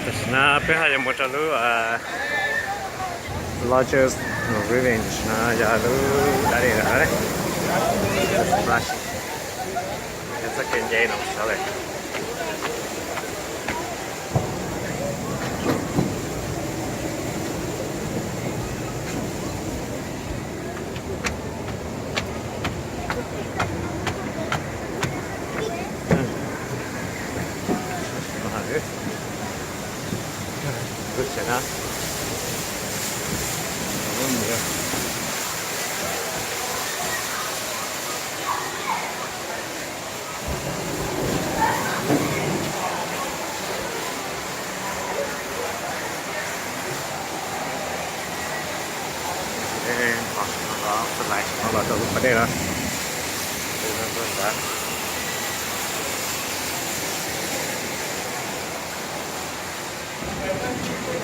Tam sim no peb ho yuav mus rau lub Lodges Rivian, tam sim no yog lub dab di lawm. Txoj kev nce no sawv daws. Los rau lub pas dej no.